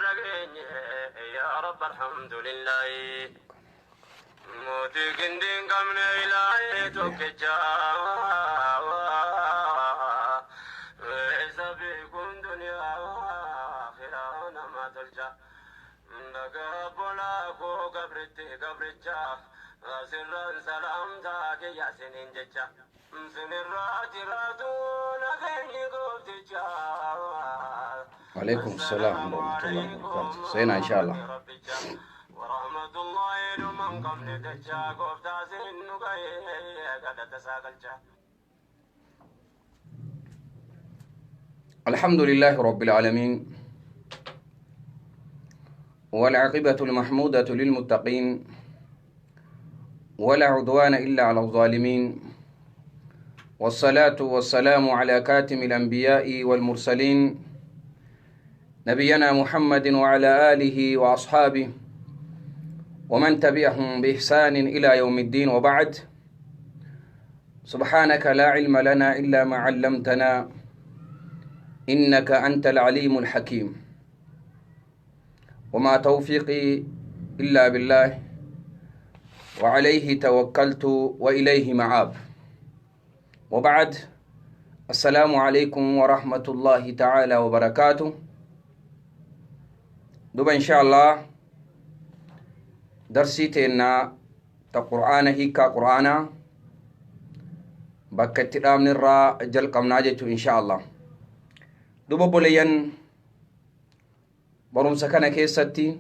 Har'a geenye yaa Rabb alhamdulillahi. Mootii gindii hin qabne ilaahee tokkicha. Isa beekuun duniyaa akhiraa nama tolcha. Dhagaa bolaa koo gabritti gabricha. Sirraan salaamtaa kiyya siniin jecha. Sinirraa jiraatu nageenyi goofticha. Alaikum salam warahmatullahi wabarakatuh. Seenaa inshallah. Warahmatullahi dhuman qabne dacha gooftaa sin nu ga'ee galata isaa galcha. الحمد لله رب العالمين والعاقبة المحمودة للمتقين ولا عدوان إلا على الظالمين والصلاة والسلام على كاتم الأنبياء والمرسلين نبينا محمد وعلى آله وأصحابه ومن تبعهم بإحسان إلى يوم الدين وبعد سبحانك لا علم لنا إلا ما علمتنا إنك أنت العليم الحكيم وما توفيقي إلا بالله وعليه توكلت وإليه معاب وبعد السلام عليكم ورحمة الله تعالى وبركاته دوبا إن شاء الله درسي تينا تا قرآن هيكا قرآن bakka itti dhaabne irraa jalqabnaa jechuu insha Allah. Duba obboleeyyan barumsa kana keessatti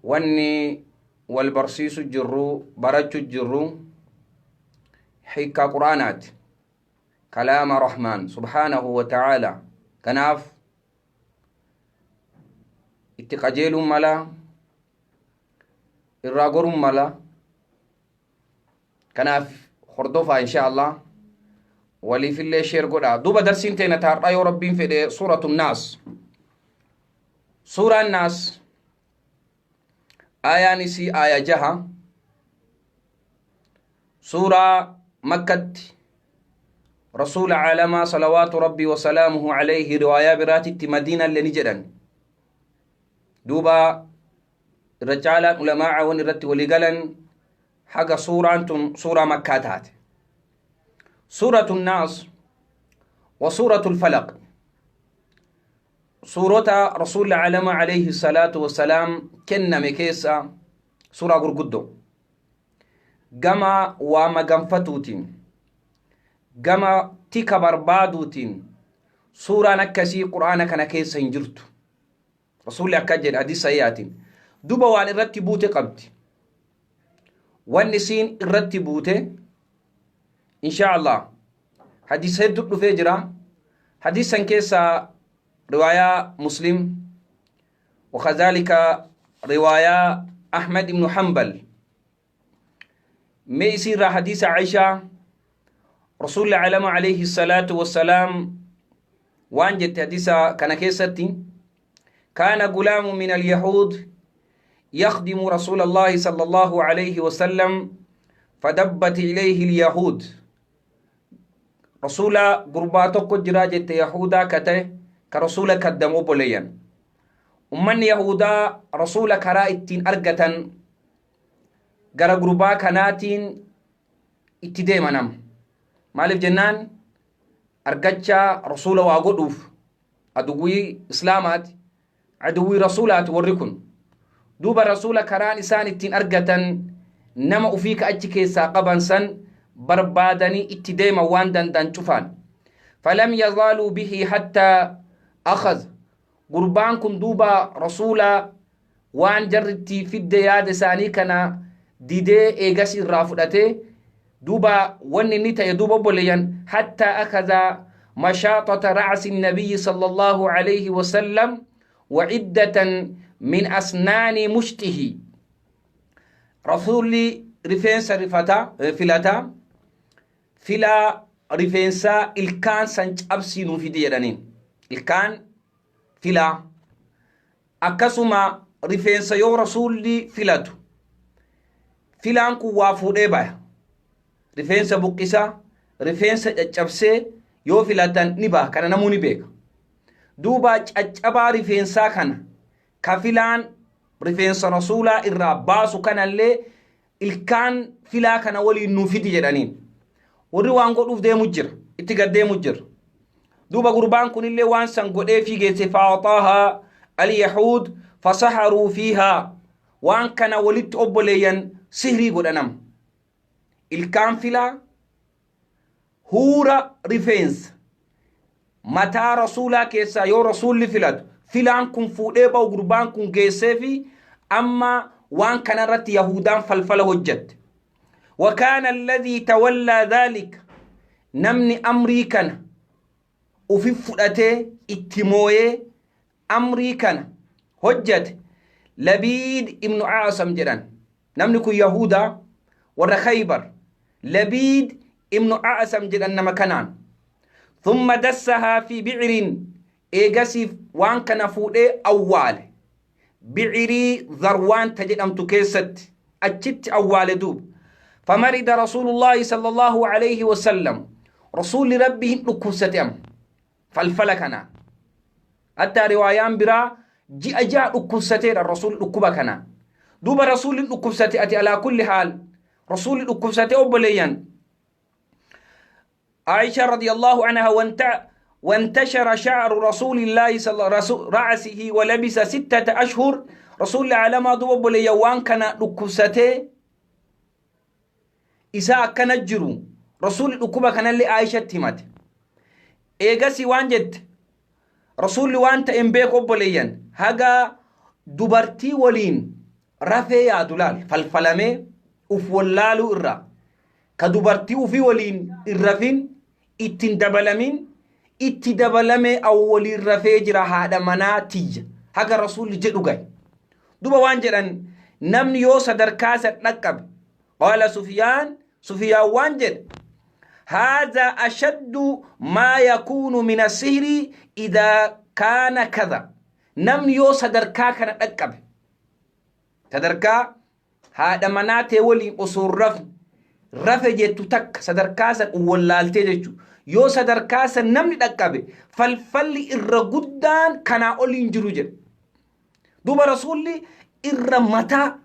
wanni wal barsiisu jirru barachu jirru hiikkaa quraanaati. Kalaama Rahmaan subhaanahu wa ta'aala. Kanaaf itti qajeeluun mala irraa goruun mala kanaaf hordofaa insha Allah waliifillee sheer godhaa. Duuba darsiin teena taarraa yoo rabbiin fedhe suuratu naas. Suuraan naas ayaan isii aya 6 suuraa makkatti rasuula caalamaa salawaatu rabbii wasalaamuhu alayhi riwaayaa biraatitti madiinallee ni jedhan. Duuba irra caalaan ulamaa'a wan irratti walii galan haga suuraan tun suuraa makkaa taate. Suuratu naas wa suuratu lfalaq suurota rasuulli caalama alayhi salaatu wasalaam kenname keessa suuraa gurguddoo gama waa maganfatuutiin gama tika barbaaduutiin suuraan akkasii qur'aana kana keessa hin jirtu. Rasuulli akka jedhe hadiis sahiihaatiin duba waan irratti buute qabdi. Wanni isiin irratti buute insha Allah hadiis hedduu dhufee jira. Hadiis san keessaa riwaayaa Muslim وكذلك رواية أحمد بن حنبل ميسير حديث عائشة رسول الله عليه الصلاة والسلام وان جت حديث كان كيستي كان غلام من اليهود يخدم رسول الله صلى الله عليه وسلم فدبت إليه اليهود رسول قرباتك جراجة يهودا كته كرسول كدمو بوليا ummanni yahudaa rasuula karaa ittiin argatan gara gurbaa kanaatiin itti deemanam. Maaliif jennaan argachaa rasuula waa godhuuf aduwwii islaamaati, aduwwii rasuulaati warri kun. Duuba rasuula karaan isaan ittiin argatan nama ufii ka achi keessaa qaban san barbaadanii itti deeman waan danda'an cufaan. Falam yazaaluu bihi hattaa akhaz gurbaan kun duuba rasuula waan jarri itti fidde yaada isaanii kana didee eegas irraa fudhatee duuba wanni inni ta'e duuba obboleeyyan hattaa akaza mashaaxata ra'si nabiyyi sallallahu alayhi wasallam wa iddatan min asnaani mushxihi rasuulli rifeensa rifata filata filaa rifeensaa ilkaan san cabsii nuu fidi jedhaniin ilkaan filaa akkasuma rifeensa yoo rasuulli filatu filaan kun waa fuudhee baya rifeensa buqqisaa rifeensa caccabsee yoo filatan ni baha kana namuu ni beeka Duuba caccabaa rifeensaa kana ka filaan rifeensa rasuulaa irraa baasu kanallee ilkaan filaa kana waliin nuu fidi jedhaniin. Warri waan godhuuf deemu jira, itti gad deemu jira. Duuba gurbaan kunillee waan san godhee fi geesse. Fa'axaahaa alyahuud fasaharuu fiihaa, waan kana walitti obboleeyyan sihrii godhanam. Ilkaan filaa huura rifeensa mataa rasuulaa keessaa yoo rasuulli filatu filaan kun fuudhee ba'u gurbaan kun geessee fi amma waan kanarratti yahudaan falfala hojjatte. وكان الذي تولى ذلك, namni amrii kana ufi fudhatee itti mooyee amrii kana hojjate, Labiid ibnu Aasam jedhan. Namni kun yahudaa warra Khaybar, Labiid ibnu Aasam jedhan nama kanaan. ثم دسها في بئر, eegasiif waan kana fuudhee awwaale bi'irii Zarwaan ta jedhamtu keessatti, achitti awwaale. Duuba فمرض رسول الله صلى الله عليه وسلم, رسول ربي hin dhukkubsate. Am falfala kana hatta riwaayaan biraa ji'a 6 dhukkubsateedha rasuul dhukkuba kana. Duuba rasuulin dhukkubsate. Ati alaa kulli haal rasuulli dhukkubsate obboleeyyan. عائشة رضي الله عنها وانتشر شعر رسول الله صلى رأسه ولبس 6 أشهر. رسول الله ما دوب وان كان dhukkubsate isaa akkana jiru, rasuulli dhukkuba kanallee Aayishatti himate. Eegasi waan jette, rasuulli waan ta'en beeku obboleeyyan, haga dubartii waliin rafee yaadu laal. Falfalamee uf wallaaluu irraa ka dubartii ufii waliin hin rafin ittiin dabalamin itti dabalamee awwaliin rafee jira haadha manaa tiyya haga rasuulli jedhu gahe. Duba waan jedhan, namni yoo sadarkaa san dhaqqabe, qaala Sufiyaan, Sufiyaan waan jedhe: هذا أشد ما يكون من السحر إذا كان كذا. Namni yoo sadarkaa kana dhaqqabe, sadarkaa haadha manaa tee waliin osoo hin rafne rafe jettu takka, sadarkaa san wallaaltee jechu, yoo sadarkaa san namni dhaqqabe falfalli irra guddaan kanaa oliin jiru jedhe. Duuba rasuulli irra mataa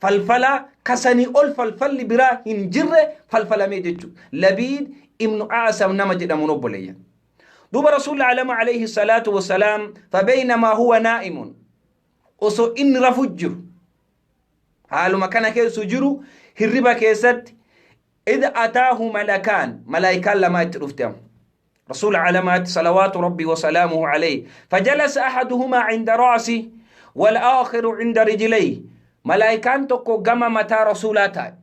falfalaa kasanii ol falfalli biraa hin jirre falfalamee jechu, Labiid ibnu Aasam nama jedhamuun obboleeyyan. Duuba rasuulli alama alayhi salaatu wasalaam, فبينما هو نائم, osoo inni rafu jiru, haaluma kana keessa jiru hirriba keessatti, إذ أتاه ملكان, malaayikaan lama itti dhufte amma رسول علامات صلوات ربي وسلامه عليه. فجلس أحدهما عند رأسه والآخر عند رجليه. Malaayikaan tokko gama mataa rasuulaa taa'e,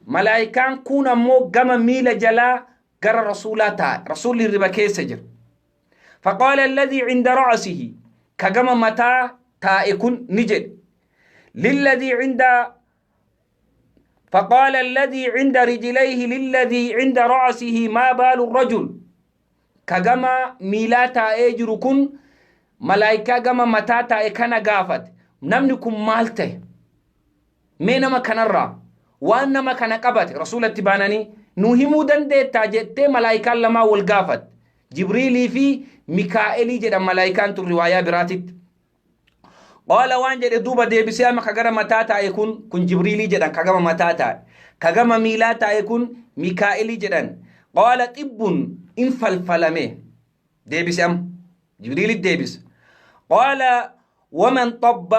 malaayikaan kun ammoo gama miila jalaa gara rasuulaa taa'e. Rasuulli hirriba keessa jira. فقال الذي عند رأسه, ka gama mataa taa'e kun ni jedhe للذي عند فقال الذي عند رجليه للذي عند رأسه: ما بال الرجل؟ Ka gama miilaa taa'ee jiru kun malaayikaa gama mataa taa'e kana gaafate: namni kun maal ta'e? Mee nama kanarraa waan nama kana qabate rasuulatti baananii nu himuu dandeettaa jettee malaayikaan lamaa wal gaafate. Jibriilii fi Mikaa'elii jedhan malaayikaan tun riwaayaa biraatitti. Qaala, waan jedhe duuba deebisee amma ka gara mataa taa'e kun Jibriilii jedhan, ka gama mataa taa'e, ka gama miilaa taa'e kun Mikaa'elii jedhan. قال طب, in falfalame deebise. Amma Jibriilit deebise. قال ومن طب?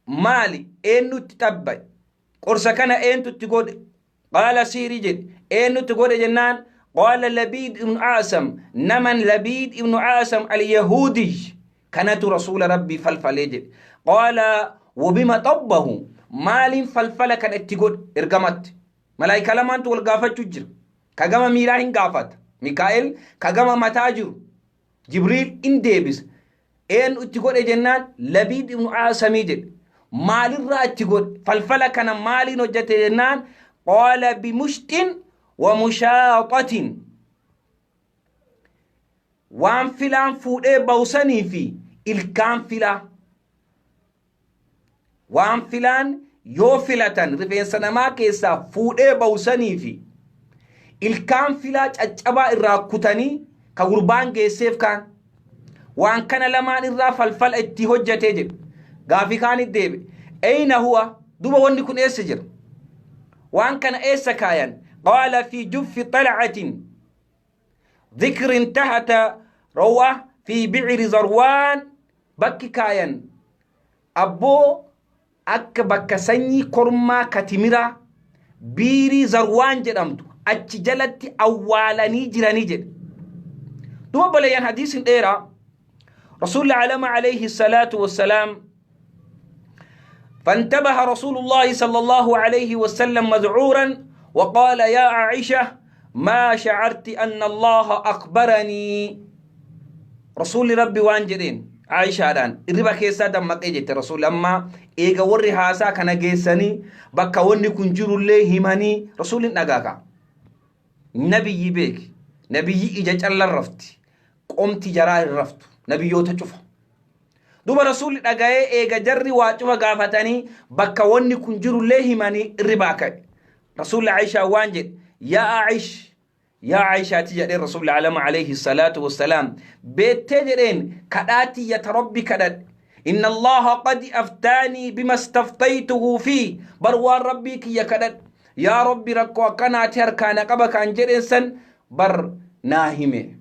Maali, eenyutti xabba qorsa kana, eenyutti godhe? قال siirii jedhe. Eenyutti godhe jennaan, قال لبيد ibnu Aasam, naman Labiid ibnu Aasam alyahuudiy kanatu rasuula rabbii falfalee jedhe. قال وبم طبه? Maaliin falfala kana itti godhe? Ergamatti malaayika lamaantu wal gaafachuu jira. Ka gama miilaa hin gaafata Mikaa'el, ka gama mataa jiru Jibriil in deebisa. Eenyu itti godhe jennaan, Labiid ibnu Aasamii jedhe. Maalirraa itti godhe, falfala kana maaliin hojjete jennaan, قال بمشط ومشاطة, waan filaan fuudhee bawsanii fi ilkaan filaa, waan filaan yoo filatan rifeensa namaa keessaa fuudhee bawsanii fi ilkaan filaa caccabaa irraa kutanii Ka gurbaan geesseef kaan waan kana lamaan irraa falfala itti hojjatee jedhe. Gaafii kaanit deebi'e. Eyna huwa? Duba wanni kun eessa jira? Waan kana eessa kaayan? Qaala fi juffi xalcatin dhikrin tahata raw'a fi bicri zarwaan. Bakki kaayan abboo akka bakka sanyii kormaa katimiraa biirii zarwaan jedhamtu achi jalatti awwaalanii jiranii jedhe. Duba obboleeyyan, hadiisin dheeraa. Rasuulli alama alayhi salaatu wassalaam, فانتبه رسول الله صلى الله عليه وسلم مذعورا وقال: يا عائشة، ما شعرت أن الله أخبرني؟ رسول ربي waan jedheen Aishaadhaan, irriba keessaa dammaqee jette Rasuulli. Amma eega warri haasaa kana geessanii bakka wanni kun jirullee himanii, Rasuulli dhagaaka. Nabiyyi beeki, nabiyyi ija callan rafti, qomti jaraa hin raftu, nabiyyoota cufa. Duba Rasuulli dhaga'ee, eega jarri waa cufa gaafatanii bakka wanni kun jirullee himanii, irribaa ka'e. Rasuulli Aishaa waan jedhe: yaa Aish, yaa Aishaati jedheen. Rasuulli alama alayhi salaatu wassalaam beettee jedheen, kadhaati yata Rabbi kadhadhe. إن الله قد أفتاني بما استفتيته فيه. Bar waan Rabbii kiyya kadhadhe, yaa Rabbi, rakkoo akkanaati harkaana qaba kan jedheen san bar naa hime,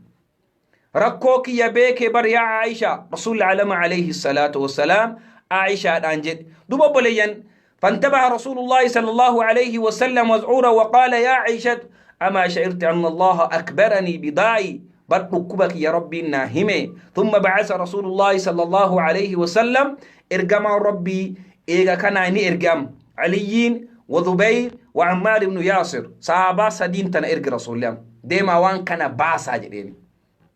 rakkoo kiyya beeke bar yaa Aisha. Rasuulli alama alayhi salaatu wassalaam Aishaadhaan jedhe. Duba obboleeyyan, فانتبه رسول الله صلى الله عليه وسلم مذعورا وقال: يا عائشة، أما شعرت أن الله أخبرني بدائي؟ بر dhukkubak يا ربي ناهمه. ثم بعث رسول الله صلى الله عليه وسلم، إرجما ربي إيغا كان إرجام عليين وزبير وعمار بن ياسر، صحابة سدين تنا إرج رسول الله، ديما وان كان باسا jedheen,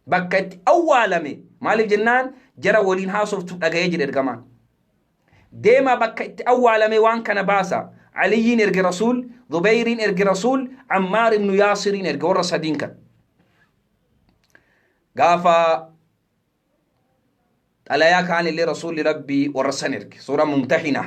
bakka itti awwaalame. Maaliif jennaan, jara waliin haasoftu dhaga'ee jedhe ergamaan. Deema, bakka itti awwaalame waan kana baasa. Aliyyiin erge Rasuul, Zubeyriin erge Rasuul, Ammaar ibnu Yaasiriin erge. Warra sadiin kan gaafa xalayaa kaan illee Rasuulli Rabbii warra san erge. Suura Mumtaxina.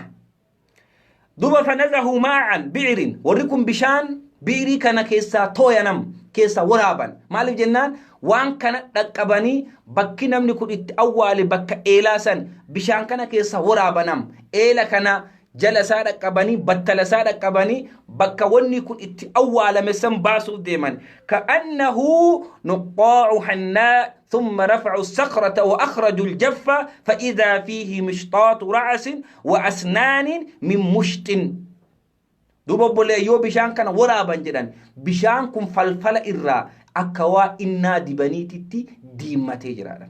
Duba فنزحوا ماء بئر. Warri kun bishaan biirii kana keessaa tooyanam, keessaa waraaban. Maaliif jennaan, waan kana dhaqqabanii bakki namni kun itti awwaale bakka eelaa san bishaan kana keessa waraabanam. Eela kana jala isaa dhaqqabanii, battala isaa dhaqqabanii, bakka wanni kun itti awwaalame san baasuuf deeman. كأنه نقاع حناء. ثم رفعوا الصخرة وأخرجوا الجف فإذا فيه مشطات رأس وأسنان من مشط. Duuba obbolee, yoo bishaan kana waraaban jedhan, bishaan kun falfala irraa akka waa innaa dibaniititti diimatee jiraadha.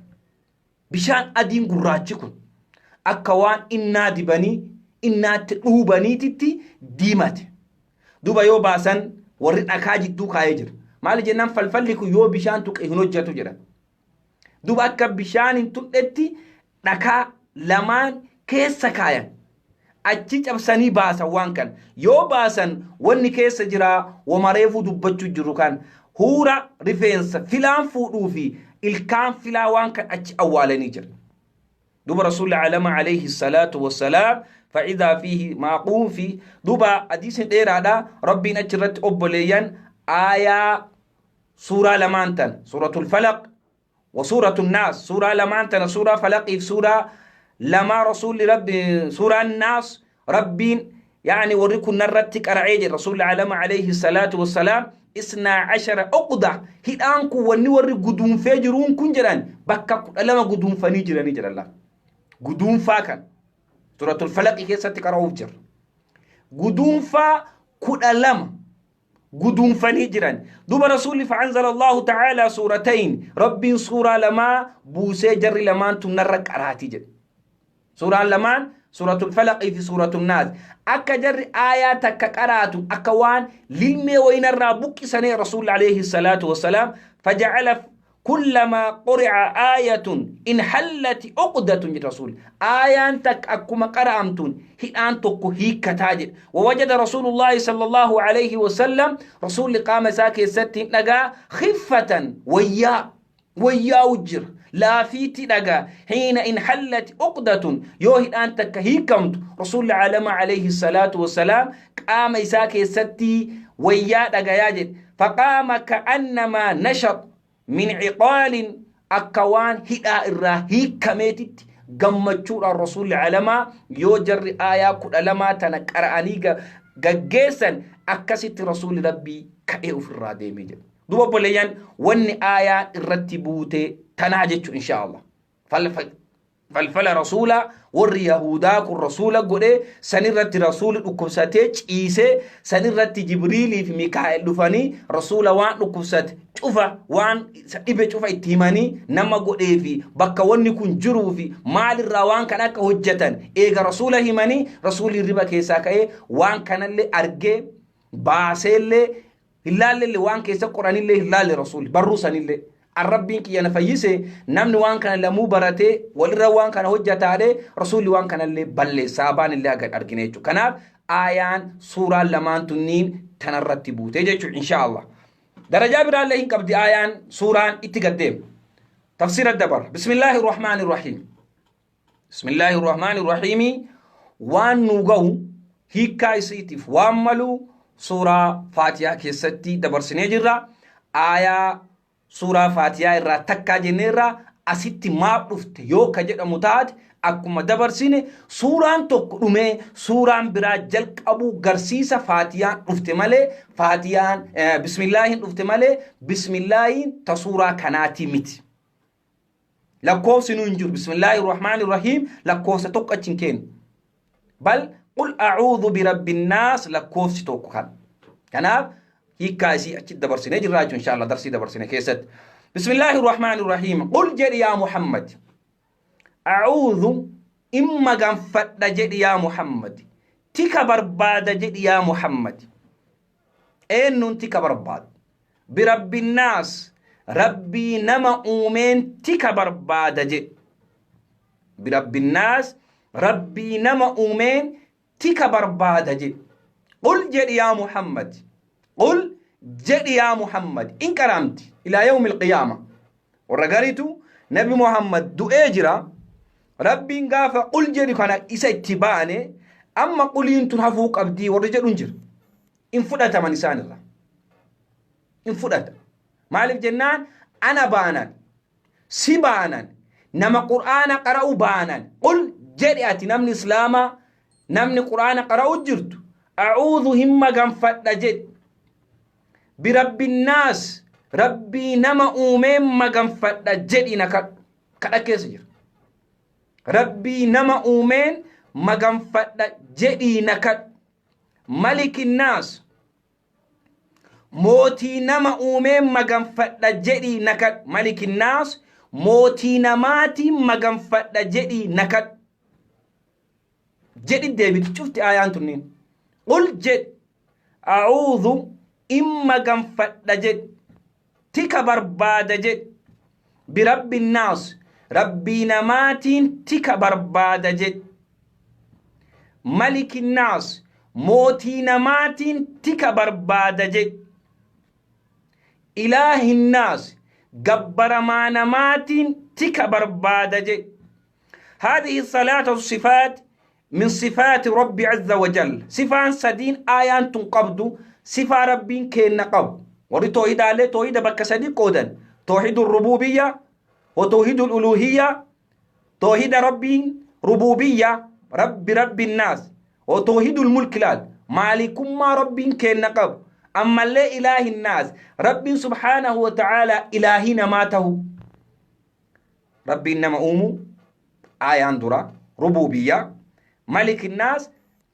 Bishaan adiin gurraachi kun akka waan innaa dibanii innaatti dhuubaniititti diimate. Duuba yoo baasan, warri dhakaa jidduu kaayee jira. Maali jennaan, falfalli kun yoo bishaan tuqe hin hojjetu jedhan. Duuba akka bishaan hin tuqnetti dhakaa lamaan keessa kaayan. Achi cabsanii baasan. Waan kan yoo baasan, wanni keessa jira wamareefuu dubbachuu jiru kan huura rifeensa filaan fuudhuu fi ilkaan filaa waan kan achi awwaalanii jira. Duba Rasuulli alama alayhi salaatu wassalaam فإذا فيه معقوم في. Duba hadiisni dheeraadha. Rabbiin achirratti, obboleeyyan, aayaa suuraa lamaan tan, Suuratul Falaq wa Suuratul Naas, suuraa lamaan tana, suuraa Falaqiif suuraa lamaa, Rasuulli Rabbi suuraan Naas, Rabbiin يعني warri kun narratti qara'ee jedhe. Rasuulli alama alayhi salaatu wassalaam 12 عقدة, hidhaan kun wanni warri guduunfee jiruun kun jedhan bakka 12 guduunfanii jiranii jedhan. Lafa guduunfaa kan Suuratul Falaqi keessatti qara'uuf jira, guduunfaa 12 guduunfanii jiran. Duba Rasuulli فأنزل الله تعالى سورتين, Rabbiin suuraa lamaa buusee, jarri lamaan tun narra qaraatii jedhe. Suuraan lamaan Suuratul Falaqii fi Suuratul Naas. Akka jarri aayaa takka qaraatu akka waan lilmee wayinarraa buqqisanii. Rasuulli alayhi salaatu wassalaam فجعل كلما قرئ آية انحلت عقدة jedhe Rasuul. Aayaan takka akkuma qara'amtuun hidhaan tokko hiikkataa jedhe. ووجد رسول الله صلى الله عليه وسلم, Rasuulli qaama isaa keessatti hin dhagaa خفة, wayyaa wayyaa'u jira, laafiitti dhagaa. حين انحلت عقدة, yoo hidhaan takka hiikamtu, Rasuulli alama alayhi salaatu wassalaam qaama isaa keessatti wayyaa dhagayaa jedhe. فقام كأنما نشط. Min ciqaalin akka waan hidhaa irraa hiikkameetitti gammachuudhaan Rasuulli alamaa yoo jarri aayaa 12 tana qara'anii gaggeessan akkasitti Rasuulli Rabbii ka'ee ofirraa deemee jedha. Duuba obboleeyyan wanni aayaan irratti buute tanaa jechu inshaa Allah. Falfala rasuulaa warri yahudaa kun rasuula godhee sanirratti rasuuli dhukkubsatee ciisee sanirratti jibriilii fi mikaa'el dhufanii rasuula waan dhukkubsate cufa waan isa dhibe cufa itti himanii nama godhee fi bakka wanni kun jiruu fi maalirraa waan kana akka hojjetan eega rasuula himanii rasuulli hirriba keessaa ka'ee waan kanallee argee baaseellee hin laallellee waan keessa qoranillee hin laalle rasuulli barruu sanillee an rabbiin kiyya na fayyise namni waan kana lamuu baratee walirra waan kana hojjataadhe rasuulli waan kanallee balleessa abaan illee haga argine jechuudha. Kanaaf aayaan suuraan lamaan tunniin tanarratti buute jechuudha insha Allah. Darajaa biraallee hin qabdi aayaan suuraan itti gaddeema. Tafsiira dabarra. Bismillaahi Rahmaani Rahiim. Bismillaahi Rahmaani Rahiimi waan nu gahu hiikkaa isiitiif waan malu suuraa Faatiyaa keessatti dabarsinee jirra. Aayaa suuraa Faatiyaa irraa takkaa jenneerra asitti maaf dhufte yoo ka jedhamu taate akkuma dabarsine suuraan tokko dhumee suuraan biraa jalqabuu garsiisa Faatiyaan dhufte malee Faatiyaan bismillaahiin dhufte malee bismillaahiin ta suuraa kanaatii miti. Lakkoofsi nu hin jiru. Bismillaahi rahmaani rahiim lakkoofsa tokko achi hin kennu. Bal qul a'uudhu birabbin naas lakkoofsi tokko kan. Kanaaf hiikkaa isii achi dabarsinee jirra jechuun inshallah darsii dabarsine keessatti. Bismillaahi rahmaani rahiim qul jedhi yaa Muhammad. A'uudhu in maganfadha jedhi yaa Muhammad. Tika barbaada jedhi yaa Muhammad. Eennuun tika barbaada? Birabbinnaas Rabbii nama uumeen tika barbaada jedhi. Birabbinnaas Rabbii nama uumeen tika barbaada jedhi. Qul jedhi yaa Muhammad. Qul jedhi yaa Muhammad. In qaraamti ilaa yawmil qiyaama. Warra gariitu Nabi Muhammad du'ee jira. Rabbiin gaafa qul jedhu kana isa itti baane amma quliin tun hafuu qabdii warri jedhu hin jira. In fudhataman isaan irraa. In fudhata. Maaliif jennaan ana baanan si baanan nama qur'aana qara'u baanan qul jedhi ati namni islaamaa namni qur'aana qara'u jirtu a'uudhu hin maganfadha jedhi Birabbinnaas Rabbii nama uumeen maganfadha jedhi na kadhu. Kadha keessa jira. Rabbii nama uumeen maganfadha jedhii na kadhu. Malikinnaas mootii nama uumeen maganfadha jedhii na kadhu. Malikinnaas mootii namaatiin maganfadha jedhii na kadhu. Jedhi deebiti cufti aayaan tunniin. Qul jedhi A'uudhu in maganfadha jedhi. Tika barbaada jedhi. Birabbi naas rabbii namaatiin tika barbaada jedhi. Maliki naas mootii namaatiin tika barbaada jedhi. Ilaahin naas gabbaramaa namaatiin tika barbaada jedhi. Haadhihi salaatu sifaat min sifaati rabbi azza wa jalla sifaan sadiin aayaan tun qabdu sifaa rabbiin keenna qabu warri toohidaalee toohida bakka sadi qoodan toohidu rubuubiyya wa toohidu uluhiyya toohida rabbiin rubuubiyya rabbi rabbi naas wa toohidu mulki laal maalikummaa rabbiin keenna qabu ammallee ilaahi naas rabbiin subhaanahu wa ta'aalaa ilaahii namaa tahu Rabbiin nama uumuu aayaan dura rubuubiyyaa malikinnaas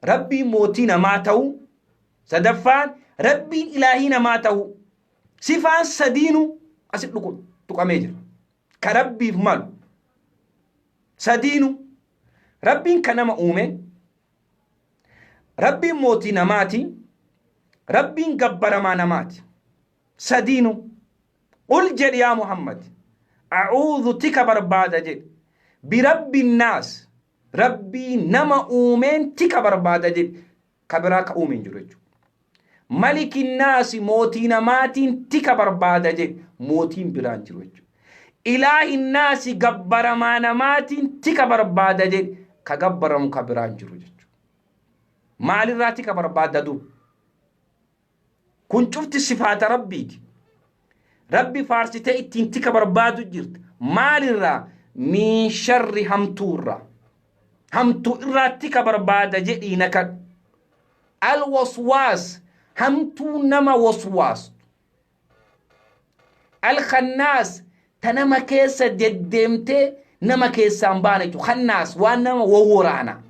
Rabbiin mootii namaa ta'uu sadaffaan Rabbiin ilaahii namaa ta'uu sifaan sadiinuu asi tuqamee jira. Ka Rabbiif malu sadiinuu Rabbiin ka nama uume Rabbiin mootii namaati Rabbiin gabbaramaa namaati sadiinuu Qul jedhi yaa Muhammad, a'uudhu tika barbaada jedhi. Birabbi naas, Rabbii nama uumeen tika barbaada jedhi. Ka biraa ka uume hin jiru jechuudha. Maliki naasi mootii namaatiin tika barbaada jedhi. Mootiin biraa hin jiru jechuudha. Ilaahi naasi gabbaramaa namaatiin tika barbaada jedhi. Ka gabbaramu ka biraa hin jiru jechuudha. Maalirraa tika barbaadda duuba? Kun cufti sifaata Rabbiiti. Rabbi faarsitee ittiin tika barbaadu jirta. Maalirraa? Min sharri, hamtuurraa. Hamtuu irraa tika barbaada jedhii na kadhu. Alwaswaas, hamtuu nama waswaastu. Alkhannaas, ta nama keessa deddeemtee nama keessaan baane jechuudha. Khannaas waan nama wawworaana.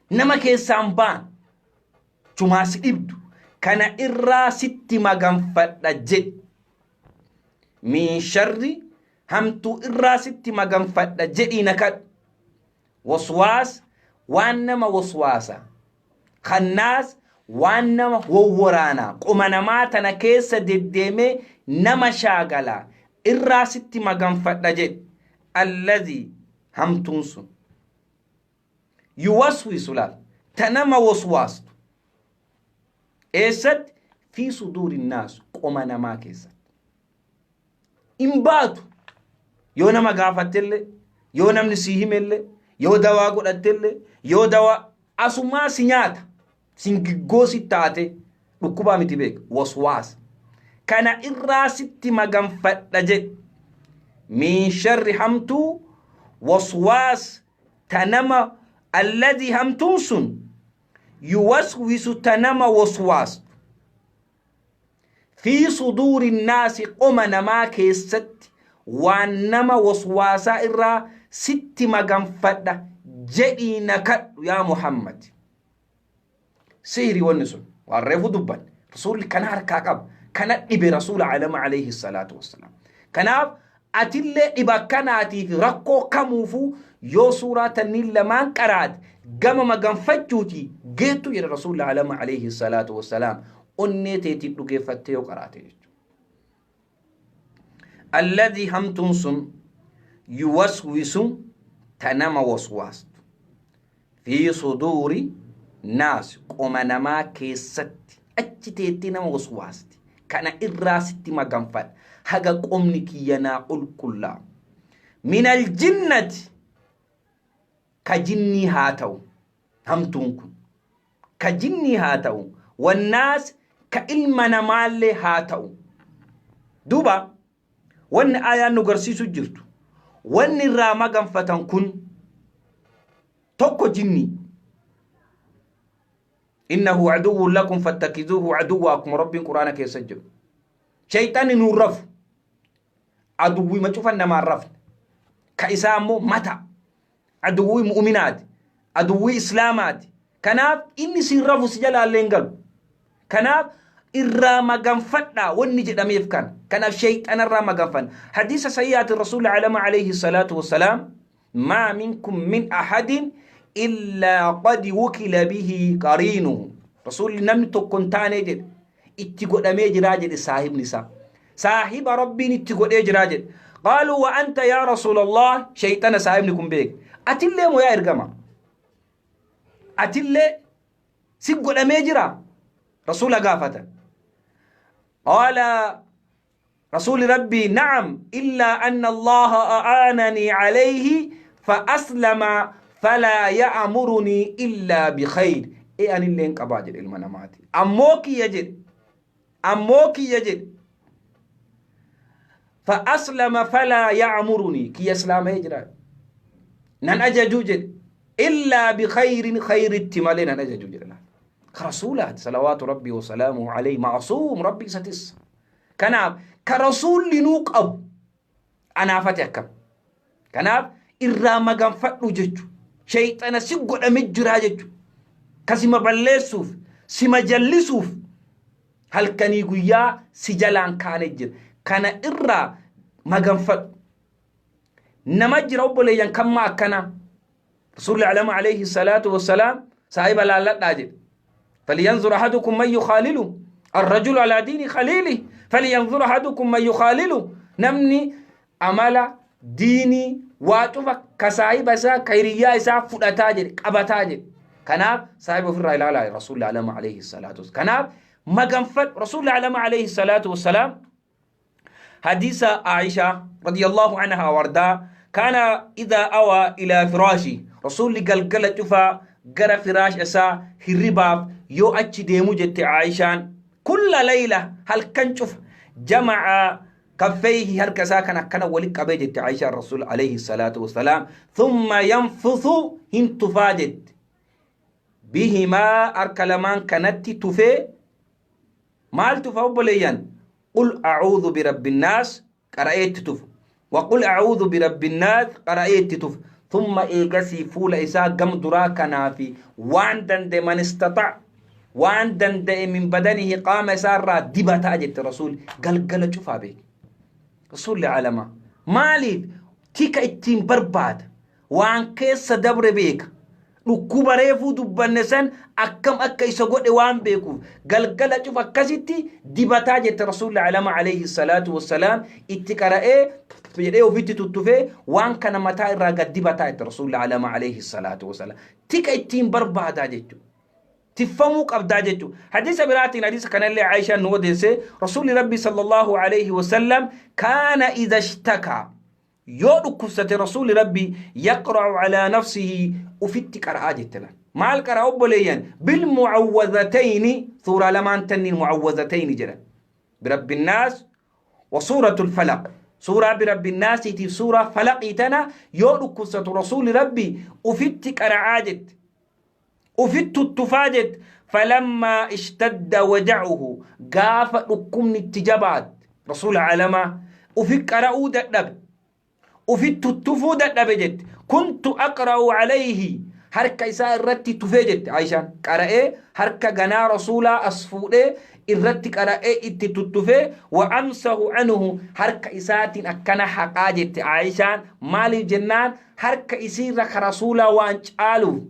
Nama keessaan baan chumaa si dhibdu kana irraa sitti maganfadha jedhi. Min sharri, hamtuu irraa sitti maganfadha jedhii na kadhu. Waswaas, waan nama waswaasa. Khannaas, waan nama wowworaana qoma namaa tana keessa deddeemee nama shaagala irraa sitti maganfadha jedhi. Alladhii, hamtuun sun. Yuwaswisu, laal, ta nama waswaastu. Eessatti? Fi suduuri naas, qoma namaa keessatti. Hin baatu. Yoo nama gaafattellee, yoo namni sii himellee, yoo dawaa godhattellee, yoo dawaa asumaa si nyaata. Singiggoo si taate dhukkubaa miti beeka. Waswaasa. Kana irraa sitti maganfadha jedhi. Min sharri, hamtuu, waswaas, ta nama, alladii, hamtuun sun, yuwaswisu, ta nama waswaastu, fi suduuri naasi, qoma namaa keessatti waan nama waswaasaa irraa sitti maganfadha jedhii na kadhu yaa Muhammad. Sihrii wanni sun waan reefu dubban rasuulli kana harkaa qaba, kana dhibe rasuula alama alayhi salaatu wassalaam. Kanaaf atillee dhiba akkanaatiif rakkoo kamuufuu yoo suuraa tanniin lamaan qaraate gama maganfachuuti geettu jedha rasuulli alama alayhi salaatu wassalaam, onnee teetiin dhugeeffattee yoo qaraate jechuudha. Alladhii, hamtuun sun, yuwaswisu, ta nama waswaastu, fi suduuri naas, qoma namaa keessatti achi teettee nama waswaasti, kana irraa sitti maganfadha haga qomni kiyya naa qulqullaa'u. Min aljinnati, ka jinnii haa ta'u, hamtuun kun ka jinnii haa ta'u, wannaas, ka ilma namaallee haa ta'u. Duuba wanni ayaan nu garsiisu jirtu, wanni irraa maganfatan kun tokko jinnii. Innahu aduwwun lakum fattakizuuhu aduwwa, akkuma Rabbiin Quraana keessa jiru. Shayxanni nuun rafu. Aduwwima cufan namaan rafne. Ka isaa ammoo mata. Aduwwii mu'uminaati. Aduwwii islaamaati. Kanaaf inni siin rafu, si jalaallee hin galu. Kanaaf irraa maganfadhaa wanni jedhameef kana. Kanaaf shayxanarraa maganfanna. Hadiisa sayyaati Rasuulli alama alayhi salaatu wassalaam, maa minkum min ahadin illaa qad wukila bihi qariinuhu. Rasuulli namni tokko hin taanee jedhe, itti godhamee jiraa jedhe saahibni isaa. Saahiba Rabbiin itti godhee jiraa jedhe. Qaaluu wa anta yaa Rasuulallah, shayxana saahibni kun beeke. Atillee moo yaa ergama? Atillee si godhamee jira? Rasuula gaafatan. Qaala Rasuuli Rabbii, na'am, illaa anna Allaha a'aananii alayhi fa aslama falaa ya'murunii illaa bikhayr. E anillee hin qabaa jedhe ilma namaati. Ammoo kiyya jedhe. Ammoo kiyya jedhe. Fa aslama falaa ya'murunii, kiyya islaama'ee jira. Nan ajajuu jedhe. Illaa bikhayrin, khayritti malee nan ajajuu jedhe. Ka rasuulaati salawaatu Rabbii wasalaamuhu alayhi, ma'suum, Rabbi isa tissa. Kanaaf ka rasuulli nuu qabu anaafate akkam. Kanaaf irraa maganfadhu jechu. Shayxana si godhame jiraa jechu. Ka sima balleessuuf, sima jallisuuf halkanii guyyaa si jalaan kaane jira. Kana irraa maganfadhu. Nama jira obboleeyyan kammaa akkanaa. Rasuulli alama alayhi salaatu wassalaam saahiba laalladhaa jedhe. فلينظر أحدكم من يخالله، الرجل على دين خليله، فلينظر أحدكم من يخالله. Namni amala diinii waa cufa ka saahiba isaa, ka hiriyyaa isaa fudhataa jedhe, qabataa jedhe. Kanaaf saahiba ofirraa ilaalaa Rasuulli alama alayhi salaatu wassalaam. Kanaaf maganfadhu. Rasuulli alama alayhi salaatu wassalaam حديث عائشة رضي الله عنها وارضاها، كان إذا أوى إلى فراشي، رسول قلقل شفا gara firaash isaa hirribaaf yoo achi deemu jette Aayishaan, kulla layla, halkan cufa, Jamaca kaffeeyhi, harka isaa kan akkana wali qabee jette Aishaan Rasuul alayhi salaatu wassalaam. Thumma yanfuthu, hin tufaa jette. Bihimaa, harka lamaan kanatti tufee. Maal tufa, obboleeyyan? Qul a'uudhu birabbinnaas qara'eetti tufa. Waqul a'uudhu birabbinnaas qara'eetti tufa. Thumma, eegasii fuula isaa gam duraa kanaa fi waan danda'e, man istata'a, waan danda'e, min badanihi, qaama isaa irraa dibataa jette Rasuul galgala cufaa beeke. Rasuulli alamaa maaliif tika ittiin barbaada? Waan keessa dabre beeka. Dhukkuba reefuu dubbanne san akkam akka isa godhe waan beekuuf galgala cufa akkasitti dibataa jette Rasuulli alama alayhi salaatu wassalaam. Itti qara'ee jedhee ofitti tuttufee waan kana mataa irraa gad dibataa jette Rasuulli alama alayhi salaatu wassalaam. Tika ittiin barbaadaa jechuudha. Tiffamuu qabdaa jechuudha. Hadiisa biraatiin, hadiisa kanallee Aishaan nu odeesse, Rasuulli Rabbi sallallahu alayhi wasallam kaana idha ishtakaa, yoo dhukkubsate Rasuulli Rabbi, yaqra'u alaa nafsihi, ufitti qara'aa jette laal. Maal qara'a, obboleeyyan? Bilmucawwazatayni, suuraa lamaan tanniin mucawwazatayni jedhan. Birabbinnaas wa suuratul falaq. Suuraa birabbinnaasiitiif suuraa falaqii tana yoo dhukkubsatu Rasuulli Rabbi ufitti qara'aa jette. Ufit tuttufaa jette. Falammaa ishtadda wajacuhu, gaafa dhukkubni itti jabaatte Rasuula alamaa ufi qara'uu dadhabe, ufit tuttufuu dadhabe jette. Kuntu aqra'u alayhi, harka isaa irratti tufee jette Aishaan. Qara'ee harka ganaa Rasuulaa as fuudhee irratti qara'ee itti tuttufee, wa amsahu anhu, harka isaatiin akkana haqaa jette Aishaan. Maaliif jennaan, harka isiirra ka Rasuulaa waan caaluuf,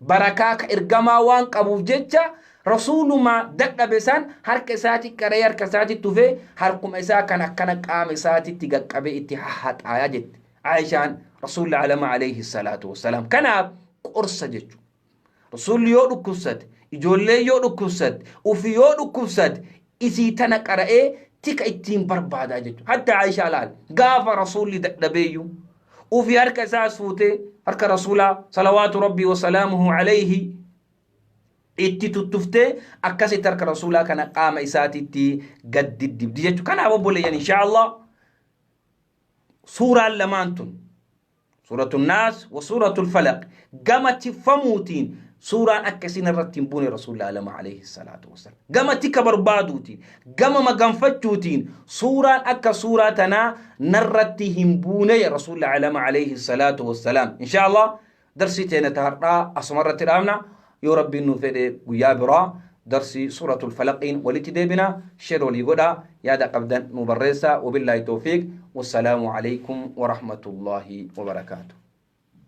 barakaa ka ergamaa waan qabuuf jecha, Rasuuluma dadhabe san harka isaati qara'ee, harka isaati tufee, harkuma isaa kan akkana qaama isaatitti gaqqabee itti haxaayaa jette Aishaan Rasuulli alama alayhi salaatu wassalaam. Kanaaf qorsa jechuudha. Rasuulli yoo dhukkubsate, ijoollee yoo dhukkubsate, ufi yoo dhukkubsate, isii tana qara'ee tika ittiin barbaadaa jechuudha. Hatta Aishaa laal, gaafa Rasuulli dadhabeeyyuu ufi harka isaa suutee harka Rasuulaa salawaatu Rabbii wasalaamuhu alayhi itti tuttuftee akkasitti harka Rasuulaa kana qaama isaatitti gad diddibdi jechuudha. Kanaaf obboleeyyan, insha Allah, suuraan lamaan tun, suuratu Naas wa suuratul Falaq, gama tiffamuutiin suuraan akka isin irratti hin buune Rasuulli alama alayhi salaatu wasalaam. Gama tika barbaaduutiin, gama maganfachuutiin suuraan akka suuraa tanaa narratti hin buune Rasuulli alama alayhi salaatu wasalaam. Insha Allah, darsii teenya ta har'aa asuma irratti dhaabna. Yoo Rabbiin nu fedhe guyyaa biraa darsii suuratul Falaqiin walitti deebina. Share walii godha, yaada qabdan nu barreessa. Wabillaahi tawfiiq, wassalaamu alaykum warahmatullaahi wabarakaatu.